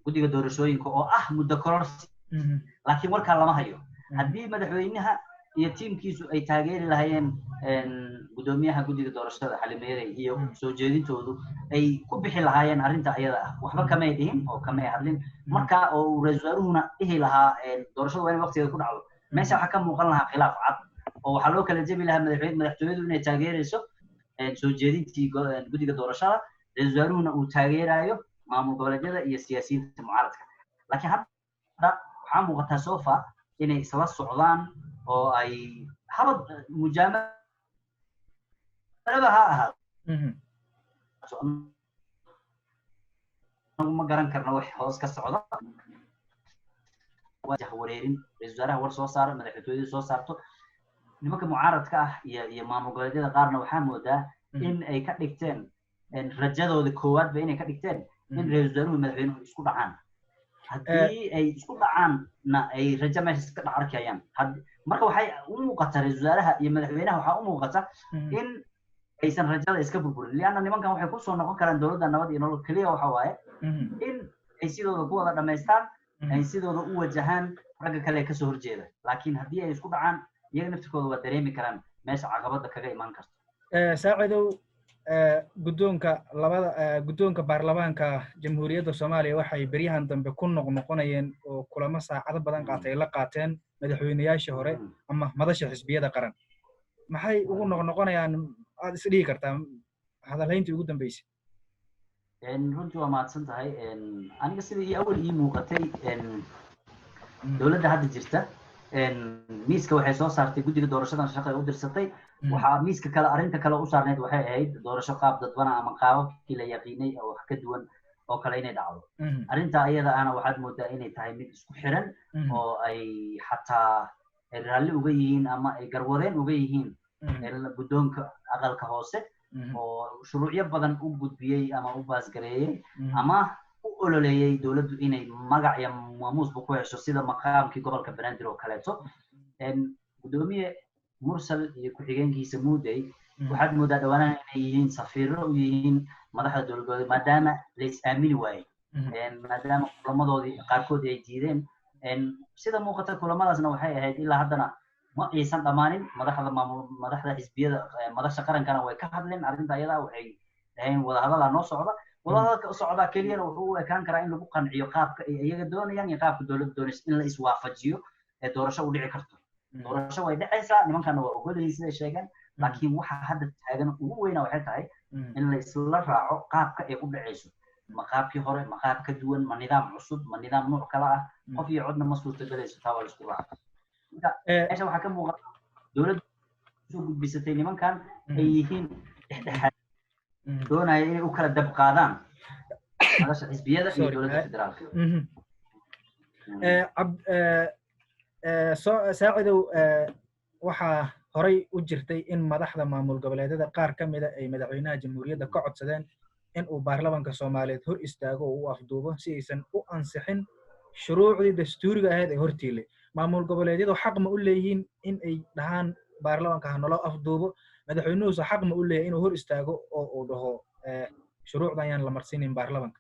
guddiga doorashooyinka oo ah muddo kororsi. Laakiin warkaa lama hayo. Haddii madaxweynaha iyo tiimkiisu ay taageeri lahaayeen guddoomiyaha guddiga doorashada Xalimeerey iyo soo jeedintoodu ay ku bixi lahaayeen arrinta ayada ah, waxba kamay dhihin oo kamay hadlin marka oo uu ra-iisul wasaaruhuna dhihi lahaa doorashadu waa inay waqtigeeda ku dhacdo, meesha waxaa ka muuqan lahaa khilaaf cad oo waxaa loo kala jebi lahaa madaxweyne madaxtooyadu inay taageerayso soo jeedintii guddiga doorashada, ra-iisul wasaaruhuna uu taageerayo maamul goboleedyada iyo siyaasiyiinta mucaaradka. Laakiin hadda waxaa muuqataa sofa inay isla socdaan oo ay habad mujaamalaba ha ahaato, anagu ma garan karno wax hoos ka socda, waa jahwareerin. Ra-iisul wasaaraha war soo saara, madaxtooyadu soo saarto, Nimanka mucaaradka ah iyo maamul goboleedyada qaarna waxaa moodaa in ay ka dhigteen rajadooda koowaadba inay ka dhigteen in ra-iisul wasaaruhu madaxweynuhu isku dhacaan. Haddii ay isku dhacaanna ay rajo meesha iska dhex arkayaan. Marka waxay u muuqata ra-iisul wasaaraha iyo madaxweynaha waxaa u muuqata in aysan rajada iska burburin, lianna nimankan waxay kusoo noqon karaan dowladda nabad iyo nolol keliya waxa waaye in ay sidooda ku wada dhamaystaan, ay sidooda u wajahaan ragga kale ee kasoo horjeeda. Laakiin haddii ay isku dhacaan, iyaga naftirkooda waa dareemi karaan meesha caqabada kaga imaan karto. Saacidow, guddoonka labada guddoonka baarlamaanka Jamhuuriyadda Soomaaliya waxay beryahan dambe ku noqnoqonayeen oo kulamo saacado badan qaatay la qaateen madaxweyneyaashii hore ama madasha xisbiyada qaran. Maxay ugu noqnoqonayaan aad is dhihi kartaa hadalhayntii ugu dambeysay? Runtii waa mahadsan tahay. Aniga sida ii awal ii muuqatay, dowladda hadda jirta miiska waxay soo saartay guddiga doorashadan shaqo ay u dirsatay. Waxaa miiska kale arrinta kale u saarneyd waxay ahayd doorasho qaab dadbana ama qaababkii la yaqiinay oo wax ka duwan oo kale inay dhacdo. Arrinta ayada ahna waxaad moodaa inay tahay mid isku xiran oo ay xataa ay raalli uga yihiin ama ay garwadeen uga yihiin guddoonka aqalka hoose oo shuruucyo badan u gudbiyey ama u baasgareeyey ama u ololeeyey dowladdu inay magac iyo maamuusba ku hesho, sida maqaamkii gobolka Banaadir oo kaleeto. Guddoomiye Mursal iyo ku-xigeenkiisa Muudey waxaad moodaa dhawaanahan inay yihiin safiiro u yihiin madaxda dowlad goboleed, maadaama la is aamini waayey, maadaama kulamadoodii qaarkood ay diideen. Sida muuqata kulamadaasna waxay ahayd ilaa haddana ma aysan dhammaanin. Madaxda maamul madaxda xisbiyada madasha qarankana way ka hadleen arrinta ayada. Waxay dhaheen wadahadalaa noo socda. Wadahadalka u socdaa keliyana wuxuu u ekaan karaa in lagu qanciyo qaabka ay iyaga doonayaan iyo qaabka dowladda doonaysa in la iswaafajiyo ee doorasho u dhici karto. Doorasho way dhacaysaa, nimankana waa ogolyihiin siday sheegeen, laakiin waxa hadda taagan ugu weyna waxay tahay in la isla raaco qaabka ay u dhacayso: ma qaabkii hore, ma qaab ka duwan, ma nidaam cusub, ma nidaam nuuc kale ah. Qof iyo codna ma suurtagelayso, taa waa la isku raaca. Marka meesha waxaa ka muuqata dowladda soo gudbisatay nimankan ay yihiin dhexdhexaad doonaya inay u kala dab qaadaan madasha xisbiyada iyo dowladda federaalka. Saacidow, waxaa horay u jirtay in madaxda maamul goboleedyada qaar ka mida ay madaxweynaha jamhuuriyadda ka codsadeen in uu baarlamaanka Soomaaliyeed hor istaago oo u afduubo si aysan u ansixin shuruucdii dastuuriga ahayd ee hortiilay. Maamul goboleedyadu xaq ma u leeyihiin in ay dhahaan baarlamaanka ha naloo afduubo? Madaxweynuhuuse xaq ma u leeyahay inuu hor istaago oo uu dhaho shuruucdan ayaan la marsiinin baarlamaanka?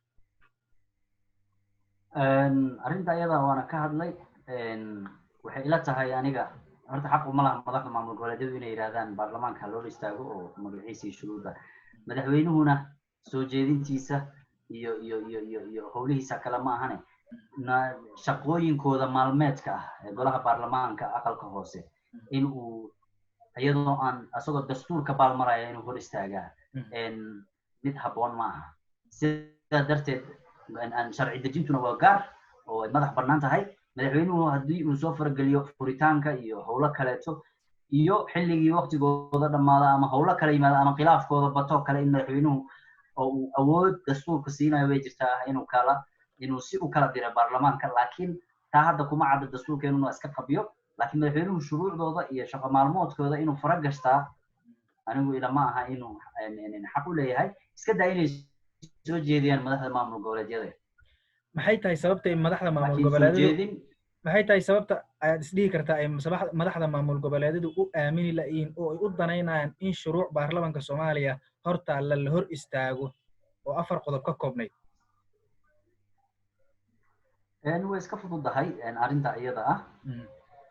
Arrinta ayada waana ka hadlay. Waxay ila tahay aniga horta xaq uma laha madaxda maamul goboleedyadu inay yidhahdaan baarlamaanka loo istaago oo magaciisa iyo shuruudda. Madaxweynuhuna soo jeedintiisa iyo howlihiisa kale ma ahane, shaqooyinkooda maalmeedka ah ee golaha baarlamaanka aqalka hoose in uu iyadoo aan isagoo dastuurka baalmaraya inuu hor istaagaa mid habboon ma aha. Sidaa darteed sharci dejintuna waa gaar oo ay madax bannaan tahay. Madaxweynuhu haddii uu soo farageliyo furitaanka iyo howlo kaleeto iyo xilligii waqtigooda dhammaada ama howlo kale yimaada ama khilaafkooda bato kale, in madaxweynuhu oo uu awood dastuurka siinayo way jirtaa inuu kala inuu si u kala diro baarlamaanka, laakiin taa hadda kuma cadda, dastuurkeenuna iska qabyo. Laakiin madaxweynuhu shuruucdooda iyo shaqo maalmoodkooda inuu fara gashtaa anigu ilama aha inuu xaq u leeyahay, iska daa inay soo jeediyaan madaxda maamul goboleedyada. Maxay tahay sababta ay madaxda maamul goboleedyadu, maxay tahay sababta ayaad isdhihi kartaa ay madaxda maamul goboleedyadu u aamini la'yihiin oo ay u danaynayaan in shuruuc baarlamaanka Soomaaliya hortaalla la hor istaago oo 4 qodob ka koobnayd? Way iska fududahay arrinta iyada ah.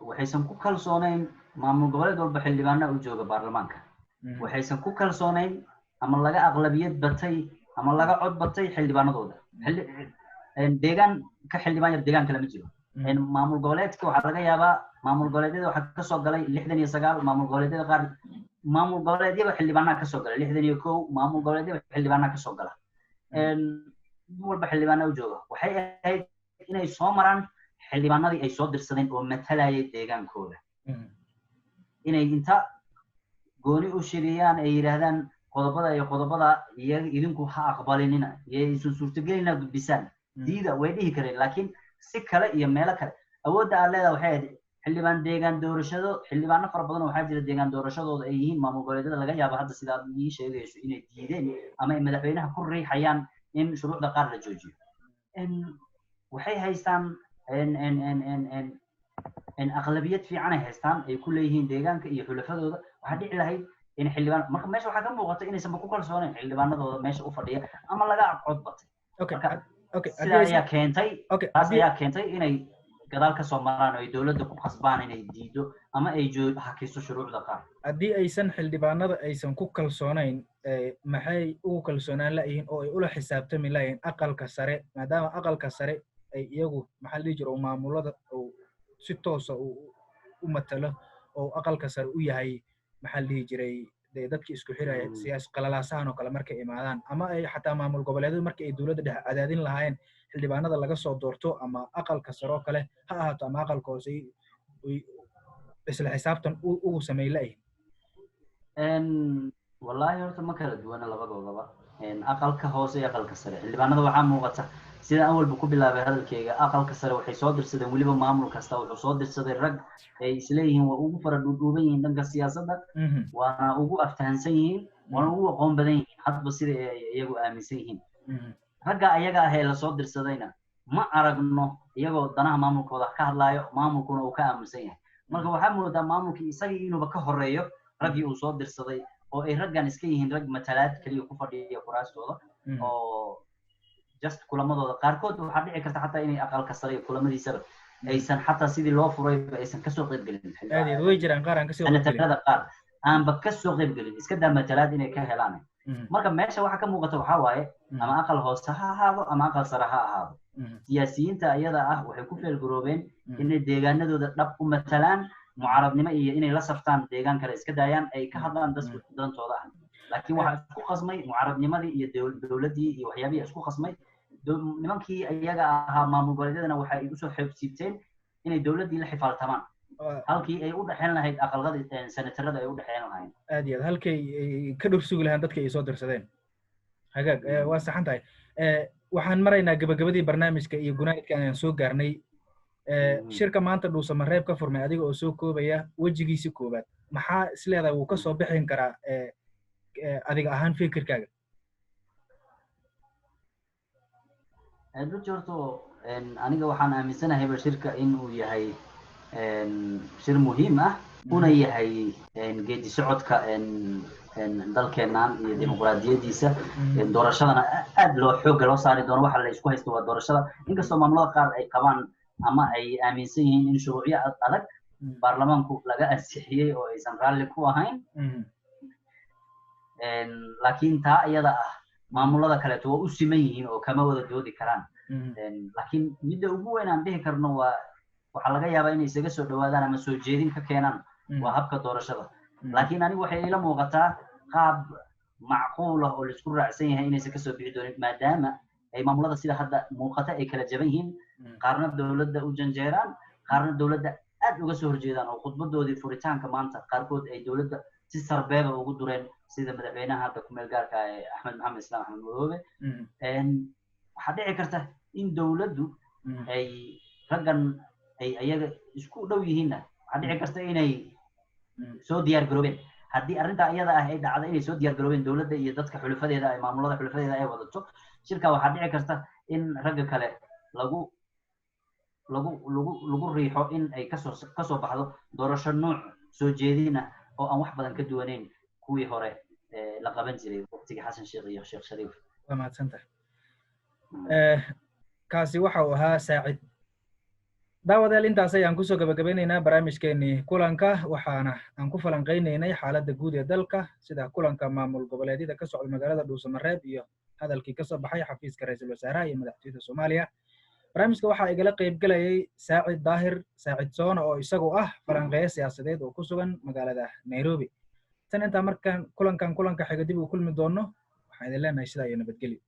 Waxaysan ku kalsoonayn maamul goboleed walba xildhibaana u jooga baarlamaanka. Waxaysan ku kalsoonayn ama laga aqlabiyad batay ama laga cod batay xildhibaanadooda. Deegaan ka xildhibaan yar deegaan kale ma jiro. Maamul goboleedka waxaa laga yaabaa maamul goboleedyada waxaa kasoo galay 69, maamul goboleedyada qaar maamul goboleedyaba xildhibaanaa kasoo gala 61, maamul goboleedyaba xildhibaanaa kasoo gala, mid walba xildhibaana u jooga. Waxay ahayd inay soo maraan xildhibaanadii ay soo dirsadeen oo matalayay deegaankooda, inay inta gooni u shiriyaan ay yidhaahdaan qodobada iyo qodobada iyaga idinku ha aqbalinina iyo aysan suurtagelina gudbisaan diida way dhihi kareen. Laakiin si kale iyo meelo kale awoodda aad leedahay waxay ahayd Xildhibaan deegaan doorashado, xildhibaano fara badan waxaa jira deegaan doorashadooda ay yihiin maamul goboleedyada. Laga yaabo hadda sida aad ii sheegayso inay diideen ama ay madaxweynaha ku riixayaan in shuruucda qaar la joojiyo. Waxay haystaan aqlabiyad fiican ay haystaan ay ku leeyihiin deegaanka iyo xulafadooda. Waxaa dhici lahayd in xildhibaan, marka meesha waxaa ka muuqata inaysanba ku kalsoonayn xildhibaanadooda meesha u fadhiya ama laga cod batay. Sidaa ayaa keentay, taas ayaa keentay inay gadaal kasoo maraan oo ay dowladda ku khasbaan inay diido ama ay hakiso shuruucda qaar. Haddii aysan xildhibaanada aysan ku kalsoonayn, maxay ugu kalsoonaan la'yihiin oo ay ula xisaabtami la'yihiin aqalka sare, maadaama aqalka sare ay iyagu, maxaa la dhihi jira, maamulada uu si toosa u matalo oo aqalka sare u yahay, maxaa la dhihi jiray, dee dadki isku xiraya siyaas qalalaasahan oo kale markay imaadaan, ama ay xataa maamul goboleedyadu marka ay dowladda dhexe cadaadin lahaayeen, xildhibaanada laga soo doorto ama aqalka sare oo kale ha ahaato ama aqalka hoose, isla xisaabtan ugu sameyn la'yihin? Wallahi horta ma kala duwana labadoodaba, aqalka hoose iyo aqalka sare. Xildhibaanada waxaa muuqata, sida aan walba ku bilaabay hadalkeyga, aqalka sare waxay soo dirsadeen, weliba maamul kasta wuxuu soo dirsaday rag ay isleeyihiin waa ugu fara dhuudhuuban yihiin dhanka siyaasadda, waana ugu aftahansan yihiin, waana ugu aqoon badan yihiin, hadba sida ay iyagu aaminsan yihiin. Ragga ayaga ah ee lasoo dirsadayna ma aragno iyagoo danaha maamulkooda ka hadlaayo, maamulkuna uu ka aaminsan yahay. Marka waxaa moodaa maamulkii isagii inuuba ka horeeyo raggii uu soo dirsaday, oo ay raggan iska yihiin rag matalaad keliya ku fadhiya kuraastooda oo just kulamadooda qaarkood waxaa dhici karta xataa inay aqalka sare iyo kulamadiisaba aysan xataa sidii loo furayba aysan kasoo qayb gelin. Way jiraan qaar aan kasoo Senatarada qaar aanba kasoo qayb gelin, iska daa matalaad inay ka helaan. Marka meesha waxa ka muuqata waxaa waaye, ama aqal hoose ha ahaado ama aqal sare ha ahaado, siyaasiyiinta ayada ah waxay ku feelgaroobeen inay deegaanadooda dhab u matalaan, mucaaradnimo iyo inay la saftaan deegaan kale iska daayaan, ay ka hadlaan dadku dantooda ah. Laakiin waxaa isku qasmay mucaaradnimadii iyo dowladdii iyo waxyaabihii isku qasmay. Nimankii iyaga ahaa maamul goboleedyadana waxa ay usoo xeebsiibteen inay dowladdii la xifaaltamaan halkii ay u dhexeen lahayd aqalada senatarada ay u dhexeen lahayn. Aad iyo aad, halkay ka dhur sugi lahaan dadka ay soo dirsadeen. Hagaag, waa saxan tahay. Waxaan maraynaa gabagabadii barnaamijka iyo gunaanidka ayaan soo gaarnay. Shirka maanta Dhuusamareeb ka furmay, adiga oo soo koobaya wejigiisi koowaad, maxaa isleedahay wuu ka soo bixin karaa adiga ahaan fikirkaaga? Runtii horto aniga waxaan aaminsanahayba shirka in uu yahay shir muhiim ah, una yahay geedi socodka dalkeennan iyo dimuqraadiyadiisa. Doorashadana aad loo xoogga loo saari doono. Waxa la isku haysto waa doorashada, inkastoo maamulada qaar ay qabaan ama ay aaminsan yihiin in shuruucyo adag baarlamaanku laga ansixiyey oo aysan raalli ku ahayn. Laakiin taa iyada ah maamulada kaleeto waa u siman yihiin oo kama wada doodi karaan. Laakiin midda ugu weyn aan dhihi karno waa waxaa laga yaabaa inay isaga soo dhawaadaan ama soo jeedin ka keenaan waa habka doorashada. Laakiin anigu waxay ila muuqataa qaab macquul ah oo laisku raacsan yahay inaysan kasoo bixi doonin, maadaama ay maamulada sida hadda muuqata ay kala jaban yihiin, qaarna dowladda u janjeeraan, qaarna dowladda aad uga soo horjeedaan, oo khudbadoodii furitaanka maanta qaarkood ay dowladda si sarbeeba ugu dureen, sida madaxweynaha hadda kumeel gaarka ee Axmed Maxamed Islaam Axmed Madoobe. Waxaa dhici karta in dowladdu ay raggan ay ayaga isku dhow yihiinna, waxaa dhici karta inay soo diyaar garoobeen. Haddii arrintaa iyada ah ay dhacdo inay soo diyaar garoobeen dowladda iyo dadka xulufadeeda ay maamulada xulufadeeda ay wadato shirka, waxaa dhici karta in ragga kale lagu lagu lagu lagu riixo in ay kasoo baxdo doorasho nuuc soo jeedin ah oo aan wax badan ka duwaneyn kuwii hore la qaban jiray waqtigii Xasan Sheekh iyo Sheekh Shariif. Waa mahadsantahay. Kaasi waxa uu ahaa Saacid. Daawadayaal, intaas ayaan kusoo gabagabeynaynaa barnaamijkeenii kulanka, waxaana aan ku falanqaynaynay xaaladda guud ee dalka, sida kulanka maamul goboleedyada ka socda magaalada Dhuusamareeb iyo hadalkii kasoo baxay xafiiska ra-iisul wasaaraha iyo madaxtooyada Soomaaliya. Barnaamijka waxaa igala qaybgelayay Saacid Daahir Saacid Soona, oo isagu ah falanqeeyo siyaasadeed oo ku sugan magaalada Nairobi. Tan intaa markaan kulankan kulanka xiga dib uu kulmi doono, waxaan idin leenahay sidaa iyo nabadgelyo.